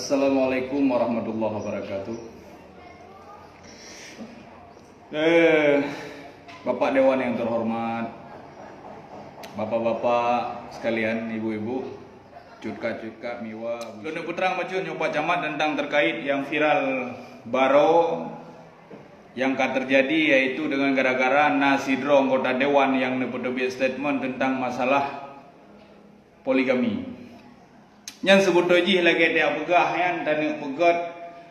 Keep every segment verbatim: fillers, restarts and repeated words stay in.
Assalamualaikum warahmatullahi wabarakatuh. Eh, Bapak Dewan yang terhormat, Bapak-bapak sekalian, Ibu-ibu, cutka-cutka, miwa. Lôn peutrang bacut nyoe Pak Camat tentang terkait yang viral baroe yang ka terjadi, yaitu dengan gara-gara na sidroe anggota dewan yang neupeuteubiet statement tentang masalah poligami. Nyan seubeutôi jih lagée tajak peugah nyan taneuk peugét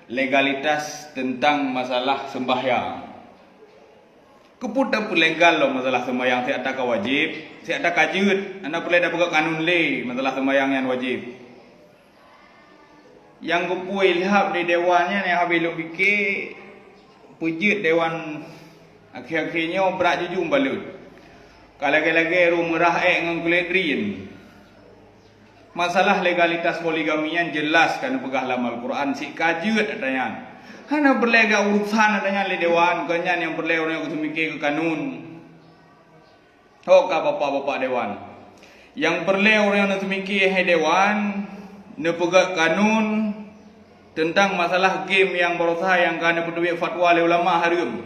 legalitas teuntang masalah seumbahyang. Keupeue tapeulegal lom masalah seumbahyang, siat ka wajéb, siat ka jeuet, hana peureulée tapeugét kanun lé masalah seumbahyang nyan wajéb. Nyang geupeu ilhab lé dewan nyan nyang habéh lôn pike, peujeuet dewan akhé-akhé nyoe brat jujung balot. Ka lagée-lagée rumoh meurah ék ngon kulét rin. Masalah legalitas poligami nyan jeulaih ka neupeugah lam Al-Qur'an, sikajeut ata nyan. Hana peureulée geuurusan ata nyan lé dewan, kon nyan nyang peureulée ureuëng nyang geuseumiké keu kanun. Ho ka bapak-bapak dewan. Nyang peureulée ureuëng nyang neuseumiké hai dewan, neupeugét kanun teuntang masalah game nyang barosa nyang ka neupeuteubiet fatwa lé ulama hareuem.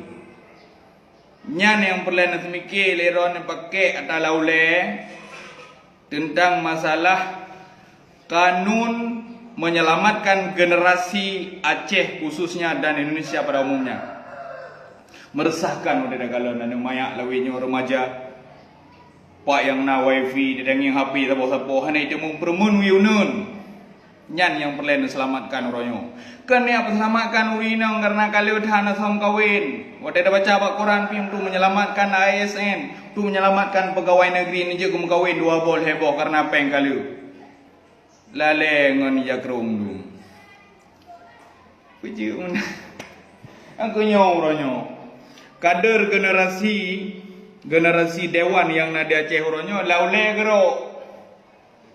Nyan nyang peureulée neuseumiké lé droeneuh pakek ata laulée teuntang masalah kanun menyelamatkan generasi Aceh khususnya dan Indonesia pada umumnya. Meresahkan udeb takalon aneuk manyak lawét nyoe remaja. Pak nyang na wifi, didangieng H P saboh-saboh, hana jiteumeung peureumeun wiyuneun. Nyan nyang peureulée neuseulamatkan uroe nyoe. Kon nyang peuseulamatkan ureuëng inong kareuna ka lheueh that hana sah meukawen. Watée tabaca bak koran pih untuk menyelamatkan A S N, untuk menyelamatkan pegawai negeri neujeuet geumeukawen dua boh lhée boh kareuna péng ka lheueh. Lalée ngon ija krông dum. Peujeuet meunan. Nyang keu nyoe uroe nyoe. Kader generasi, generasi dewan nyang na di Aceh uroe nyoe laulée keudroe.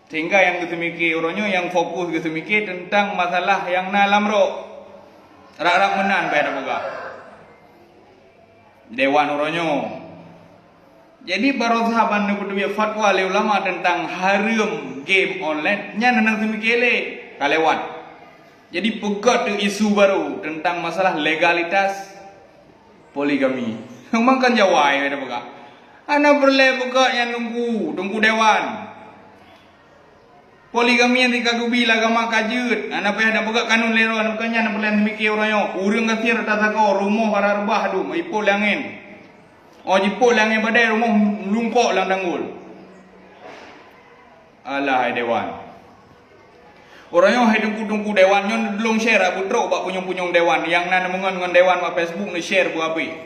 Sehingga nyang geuseumiké uroe nyoe nyang fokus geuseumiké teuntang masalah nyang na lam rok. Rab-rab meunan bak tapeugah. Dewan uroe nyoe. Jadi barosa ban neupeuteubiet fatwa lé ulama teuntang hareuem game online nyan hana seumiké lé ka lewat. Jadi peugét isu baru teuntang masalah legalitas poligami. Memang kan jawai ka tapeugah. Hana peureulée peugét nyan teungku, teungku dewan. Poligami nyang ka geubi lé agama ka jeuet, hana payah tapeugét kanun lé droe, bukan nyan peureulée seumiké uroe nyoe. Ureuëng gasien rata sagoe, rumoh bara reubah dum, ipot lé angén. Oh jipot lé angén badai, rumoh lungkok lam tanggul. Alah hai dewan. Uroe nyoe hai teungku-teungku dewan nyoe neudulông share beutrok bak punyueng-punyueng dewan nyang na neumeungon ngon dewan bak Facebook neu-share beuabéh.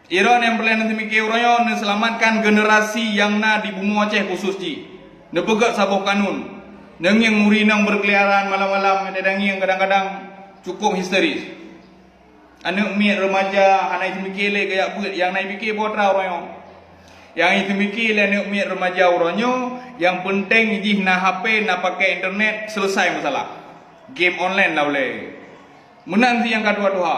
Droeneuh nyang peureulée neuseumiké uroe nyoe neuseulamatkan generasi nyang na di bumoe Aceh khusos jih. Neupeugét saboh kanun. Neungieng ureuëng inong beukeuliaran malam-malam, neudangieng kadang-kadang cukup histeris. Aneuk miet remaja hana jiseumiké lé geujak beuet, nyang na jipike boh atra uroe nyoe. Nyang jiseumiké lé aneuk miet remaja uroe nyoe, nyang peunteng jih na H P, na pakai internet, selesai masalah. Game online lah ulée. Meunan cit nyang ka tuha-tuha.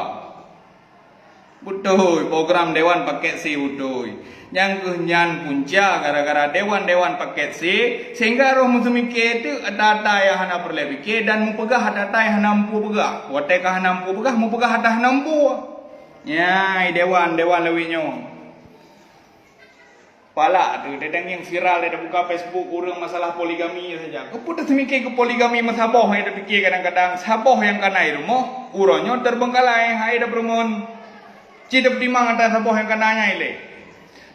Beutôi, program dewan paket C beutôi. Nyang keuh nyan punca gara-gara dewan-dewan paket C, sehingga roh meuseumiké teuk ata-ata nyang hana peureulée pike dan meupeugah ata-ata nyang hana muphom peugah. Watée ka hana muphom peugah, meupeugah ata hana muphom. Nyai dewan-dewan lawét nyoe. Palak tu, teudeungieng viral, tabuka Facebook ureuëng masalah poligami saja. Keupeue teuseumiké keu poligami meusaboh nyang tapike kadang-kadang saboh nyang ka na i rumoh, uroe nyoe terbengkalai hai tapeurumun. Ci tapeutimang atra saboh nyang ka na nyan ilée.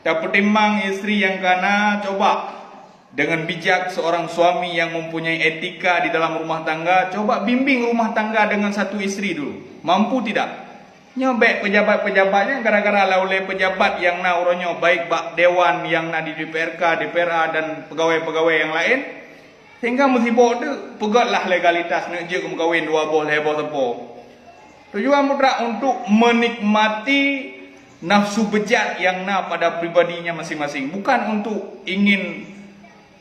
Tapeutimang istri nyang ka na, coba dengan bijak seorang suami yang mempunyai etika di dalam rumah tangga, coba bimbing rumah tangga dengan satu istri dulu. Mampu tidak? Nyoe bék pejabat-pejabat nyan gara-gara laulée pejabat nyang na uroe nyoe, baik bak dewan nyang na di D P R K, D P R A dan pegawai-pegawai nyang laén, sehingga meusibok teuk peugét lah legalitas neuk jeuet geumeukawen dua boh lhée boh sapo. Tujuan mutlak untuk menikmati nafsu bejat nyang na pada pribadinya masing-masing, bukan untuk ingin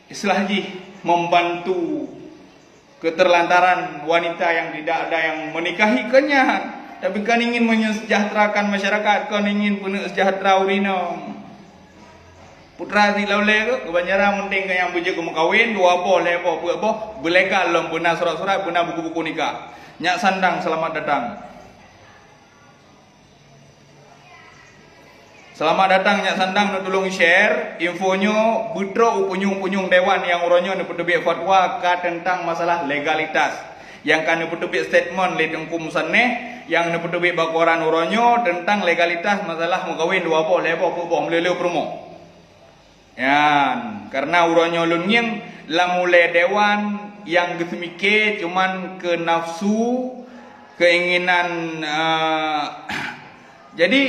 istilah jih membantu keterlantaran wanita yang tidak ada yang menikahi, kon nyan, tapi kan ingin menyejahterakan masyarakat, kon ingin peuneuk sejahtera ureuëng inong. Putra si laulée ke, keubanjara meunteng ka nyang beujeuet keu meukawen, dua boh, lhée boh, peuet boh, beulegal lom, beuna surat-surat, beuna buku-buku nikah. Nyak Sandang, selamat datang. Selamat datang, Nyak Sandang, neutulông share. Info nyoe beutrok u punyueng-punyueng dewan nyang uroe nyoe neupeuteubiet fatwa ka teuntang masalah legalitas. Nyang ka neupeuteubiet statement lé Teungku Musaneh, nyang neupeuteubiet bak koran uroe nyoe teuntang legalitas masalah meukawen dua boh, lhée boh, peuet boh, meulé-lé peurumoh. Nyan, karena uroe nyoe lôn ngieng lam ulée dewan nyang geuseumiké cuman keu nafsu, keinginan, eh, jadi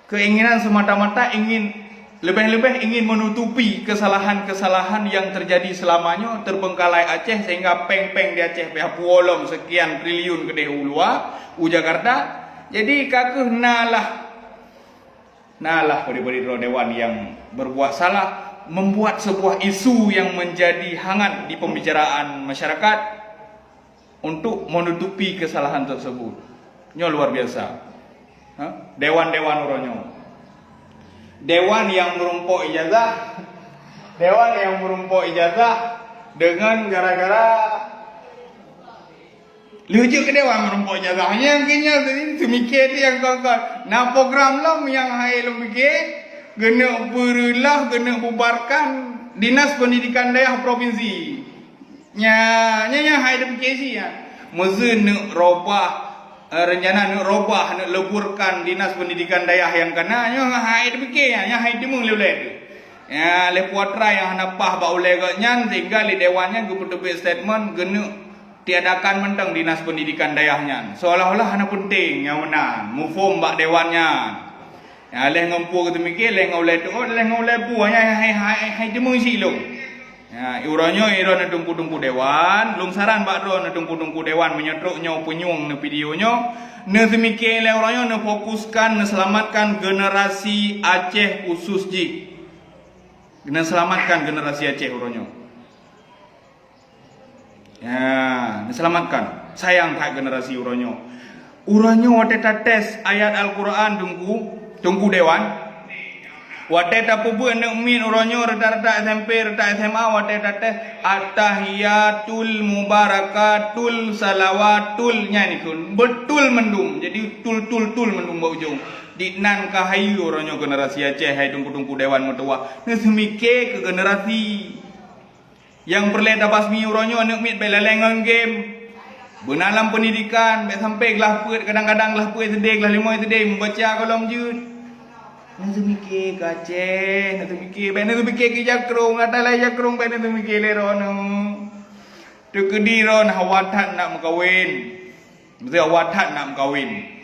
keinginan semata-mata ingin, leubeh-leubeh ingin menutupi kesalahan-kesalahan yang terjadi selama nyoe, terbengkalai Aceh sehingga péng-péng di Aceh payah puwoe lom sekian triliun keudeh u luwa, u Jakarta. Jadi ka kheueh na lah Nalah bri-bri droe dewan yang berbuat salah, membuat sebuah isu yang menjadi hangat di pembicaraan masyarakat untuk menutupi kesalahan tersebut. Nyoe luar biasa. Ha? Dewan-dewan uroe nyoe. Dewan yang merumpok ijazah, dewan yang merumpok ijazah dengan gara-gara Lheueh jeuet keu dewan meurumpok ijazah, nyang keu nyan teumiké tiang kon-kon. Na program lom nyang hai lôn piké, geuneuk peureulah, geuneuk bubarkan Dinas Pendidikan Dayah Provinsi. Nya, nya, nya hai teupiké cit nyan. Meuseu neuk robah, eh, rencana neuk robah, neuk leburkan Dinas Pendidikan Dayah nyang kana, nyoe hai teupiké nyan, nyan hai teumeung lé ulée teuh. Ya, lé putra nyang hana paih bak ulée gobnyan, sehingga lé dewan nyan geupeuteubiet statement geuneuk tiadakan mantong Dinas Pendidikan Dayah nyan, seolah-olah hana peunteng nyang meunan muphom bak dewan nyan. Ya, lheueh ngon peue geuteumiké, lheueh ngon ulée teuôt, lheueh ngon ulée peue, nyan hai, hai, hai, hai teumeung cit lom. Ya, uroe nyoe droeneuh teungku-teungku dewan, lôn saran bak droeneuh teungku-teungku dewan meunyoe trok nyoe peunyueng neu video nyoe, neuseumiké lé uroe nyoe, neufokuskan, neuseulamatkan generasi Aceh khusos jih. Neuseulamatkan generasi Aceh uroe nyoe. Ya, neuseulamatkan. Sayang that generasi uroe nyoe. Uroe nyoe watée tates ayat Al-Quran teungku, teungku dewan. Watée tapeubuet aneuk miet uroe nyoe reuta-reuta S M P, reuta S M A, watée tates at-tahiyatul mubarakatul salawatul nyan ikheun. Beutôi mandum. Jadi tul-tul-tul mandum bak ujong. Dinan ka hayeue uroe nyoe generasi Aceh hai teungku-teungku dewan meutuwah. Neuseumiké keu generasi. Nyang peureulée tabasmi uroe nyoe aneuk miet bék lalée ngon game. Beuna lam peundidikan, bék sampoe glah peuet, kadang-kadang glah peuet SD, glah limong SD, meubaca gohlom jeuet. Neuseumiké keu Aceh, neuseumiké, bék neuseumiké keu jakrong, ata lé jakrong bék neuseumiké lé droeneuh. Teukeudi droeneuh hawa that nak meukawen. Meusti hawa that nak meukawen.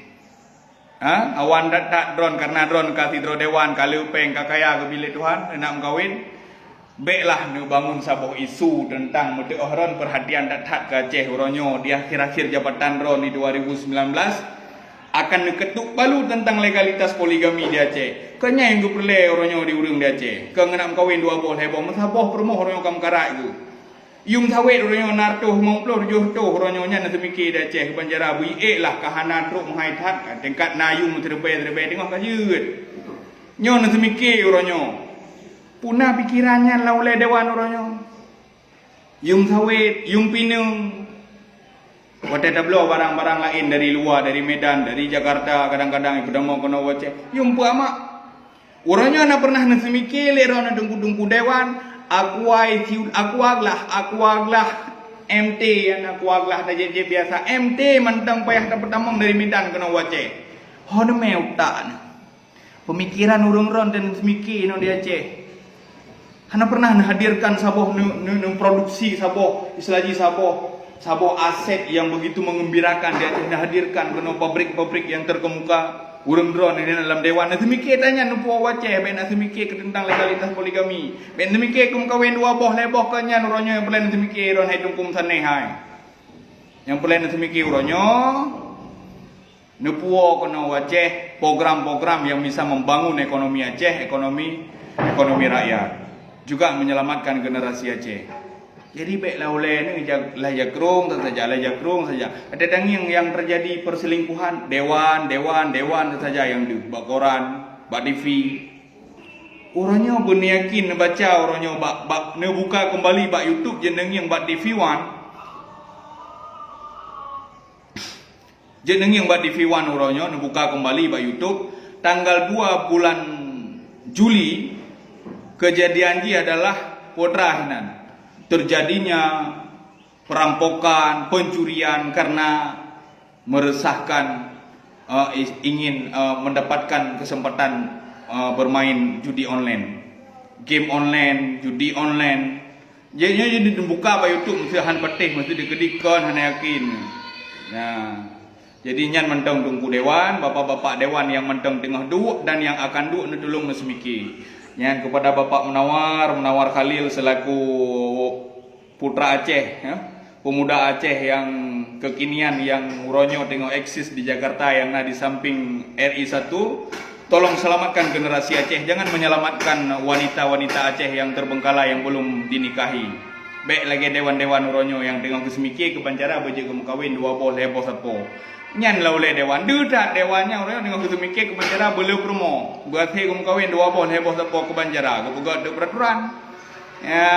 Ha? Awan that-that droeneuh, kareuna droeneuh ka sidroe dewan, ka le péng, ka kaya geubi lé Tuhan, neunak meukawen. Béklah neubangun saboh isu teuntang meuteuoh droeneuh peurhatian that-that keu Aceh uroe nyoe di akhir-akhir jabatan droeneuh di dua ribu sembilan belas akan neukeutuk balu teuntang legalitas poligami di Aceh. Keu nyan nyang geupeureulée uroe nyoe di ureuëng di Aceh. Keu ngeunak meukawen dua boh lhée boh, meusaboh peurumoh uroe nyoe ka meukarat geuh. Yum sawét uroe nyoe na reutôh limong ploh, tujoh reutôh uroe nyoe nyan neuseumiké di Aceh, keu banjara beuiék lah ka hana trok meuhai that, ka tingkat na yum siribée-siribée teungoh ka jeuet. Nyoe neuseumiké uroe nyoe. Puna pikeran nyan lam ulée dewan uroe nyoe. Yum sawét, yum pineung. Watée tabloe barang-barang laén dari luwa, dari Medan, dari Jakarta, kadang-kadang ipeutamong keunoe u Aceh. Yum peue amak. Uroe nyoe na pernah neuseumiké lé droeneuh teungku-teungku dewan, aqua isi, aqua glah, aqua glah M T, aqua glah tajép-jép biasa, M T mantong payah tapeutamong dari Medan keunoe u Aceh. Ho neumé utak nyoe. Peumikiran ureuëng droeneuh dan neuseumiké nyoe di Aceh. Hana pernah neuhadirkan saboh neu-, neu-, neuproduksi saboh, istilah jih saboh, saboh aset yang begitu mengembirakan di Aceh, neuhadirkan keunoe pabrik-pabrik yang terkemuka. Ureuëng droeneuh di dalam dewan neuseumiké tanyan neupuwoe u Aceh, bék neuseumiké keu teuntang legalitas poligami. Bék neuseumiké keu meukawen dua boh, lhée boh, keu nyan uroe nyoe nyang peureulée neuseumiké droeneuh hai teungku meusanéh hai. Nyang peureulée neuseumiké uroe nyoe neupuwoe keunoe u Aceh program-program yang bisa membangun ekonomi Aceh, ekonomi, ekonomi rakyat, juga menyelamatkan generasi Aceh. Jadi bék lah ulée nyoe ja-, lah jakrong saja, lah jakrong saja. Ada tangieng yang terjadi perselingkuhan, dewan, dewan, dewan saja yang deuh bak koran, bak T V. Uroe nyoe beuneuyakin neubaca uroe nyoe bak, bak neubuka keumbali bak YouTube jeuet neungieng bak T V One. Jeuet neungieng bak T V One uroe nyoe neubuka keumbali bak YouTube tanggal dua bulan Juli, kejadian jih adalah peue teuma hinan terjadinya perampokan, pencurian karena meresahkan, eh, ingin, eh, mendapatkan kesempatan, eh, bermain judi online, game online, judi online. Jadi nyoe jadi buka bak YouTube mesti han patéh, mesti dikeudi kon hana yakin. Nah, jadi nyan mantong Teungku Dewan, bapak-bapak Dewan nyang mantong teungoh duek dan nyang akan duek neutulông neuseumiké. Nyan kepada Bapak Munawar, Munawar Khalil selaku putra Aceh, ya. Pemuda Aceh yang kekinian yang uroe nyoe teungoh eksis di Jakarta yang na di samping R I satu. Tolong selamatkan generasi Aceh. Jangan menyelamatkan wanita-wanita Aceh yang terbengkalai yang belum dinikahi. Bèk lagèe dewan-dewan uroe nyoe nyang teungoh geuseumiké keuban cara beujeuet geumeukawen dua boh lhèe boh sapo. Nyan laulèe dewan. Deuh that dewan nyan uroe nyoe teungoh geuseumiké keuban cara beuleuh peurumoh. Beuakhé geumeukawen dua boh lhèe boh sapo keuban cara. Geupeugöt deuh peuraturan. Ya,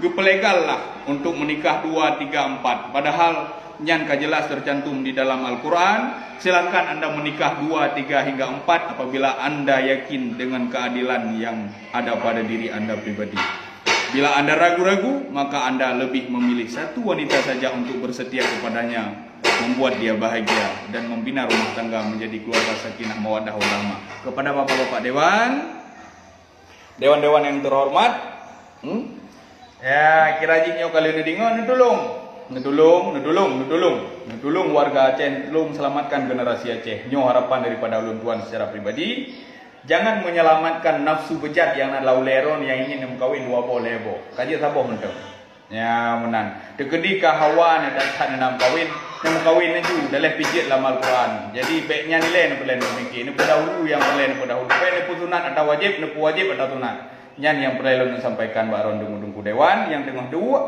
geupeulegal lah untuk menikah dua, tiga, empat. Padahal nyan ka jelas tercantum di dalam Al-Quran, silakan anda menikah dua, tiga hingga empat apabila anda yakin dengan keadilan yang ada pada diri anda pribadi. Bila anda ragu-ragu, maka anda lebih memilih satu wanita saja untuk bersetia kepadanya, membuat dia bahagia dan membina rumah tangga menjadi keluarga sakinah mawaddah warahmah. Kepada bapak-bapak dewan, dewan-dewan yang terhormat, hmm? Ya, kira jih nyoe ka lheueh neudeungoe, neutulông. Neutulông, neutulông, neutulông. Neutulông warga Aceh, neutulông selamatkan generasi Aceh. Nyoe harapan daripada ulôn tuan secara pribadi. Jangan menyelamatkan nafsu bejat nyang na lam ulèe droeneuh nyang ingin neumeukawen dua boh lhèe boh. Ka jeuet saboh mantong. Ya, meunan. Teukeudi ka hawa na that-that neumeukawen, neumeukawen laju, daleh pih jeuet lam Al-Quran. Jadi, bèk nyan ilèe neupeureulèe neupeumiké, neupeudahulu nyang peureulèe neupeudahulu. Bèk neupeusunat atawa wajéb, neupeuwajéb atawa sunat. Nyan nyang peureulèe lôn sampaikan bak droeneuh Teungku-teungku dewan nyang teungoh duek.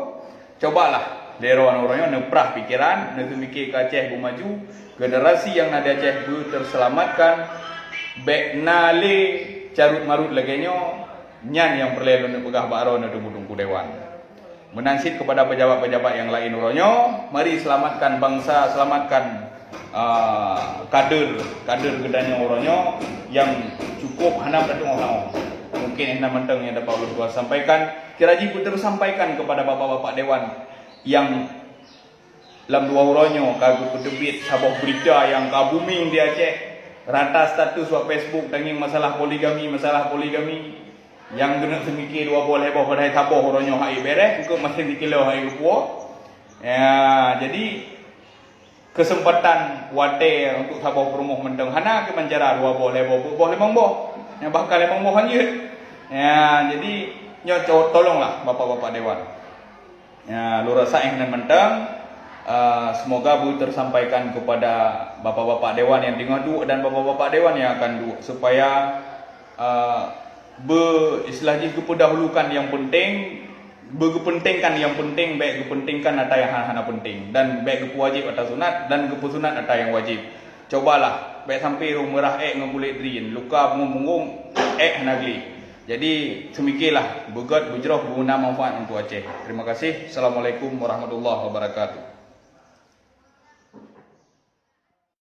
Cobalah, lhèe droeneuh uroe nyoe neuprah pikeran, neuseumiké keu Aceh beumaju, generasi nyang na di Aceh beuteuselamatkan, bèk na lé carôt-marôt lagèe nyoe, nyan nyang peureulèe lôn neupeugah bak droeneuh Teungku-teungku dewan. Meunan cit kepada pejabat-pejabat nyang laén uroe nyoe, mari selamatkan bangsa, selamatkan, ah, kader, kader geutanyoe uroe nyoe nyang cukup hana meutateuong-tateuong. Mungkin hana mantong nyang dapat ulôn tuan sampaikan. Kira jih beuteusampaikan kepada bapak-bapak dewan nyang lam dua uroe nyoe ka geupeuteubiet saboh beurita nyang ka booming di Aceh. Rata status bak Facebook tangieng masalah poligami, masalah poligami. Nyang keuneuk seumiké dua boh lhèe boh padahai saboh uroe nyoe hai bèrèh, eungkôt maséng sikilo hai geupuwoe. Ya, jadi keuseumpatan watèe untuk saboh peurumoh mantong hana keuman cara dua boh lhèe boh, peuet boh limong boh. Nyang bahkan limong boh han jeuet. Ya, jadi nyoe co-, tolonglah bapak-bapak dewan. Ya, lôn rasa nyang nan mantong, eh, semoga beutesampaikan kepada bapak-bapak dewan nyang teungoh duek dan bapak-bapak dewan nyang akan duek supaya, eh, be-, istilah jih geupeudahulukan nyang penting, beugeupentingkan nyang penting, bèk geupentingkan ata nyang hana, hana penting, dan bèk geupeuwajéb ata sunat dan geupeusunat ata nyang wajéb. Cobalah, bèk sampoe rhung meurah èk ngon kulét drien, luka punggong-punggong èk hana gleh. Jadi, seumikélah, beugöt, beujroh, beuguna manfaat untuk Aceh. Terima kasih. Assalamualaikum warahmatullahi wabarakatuh.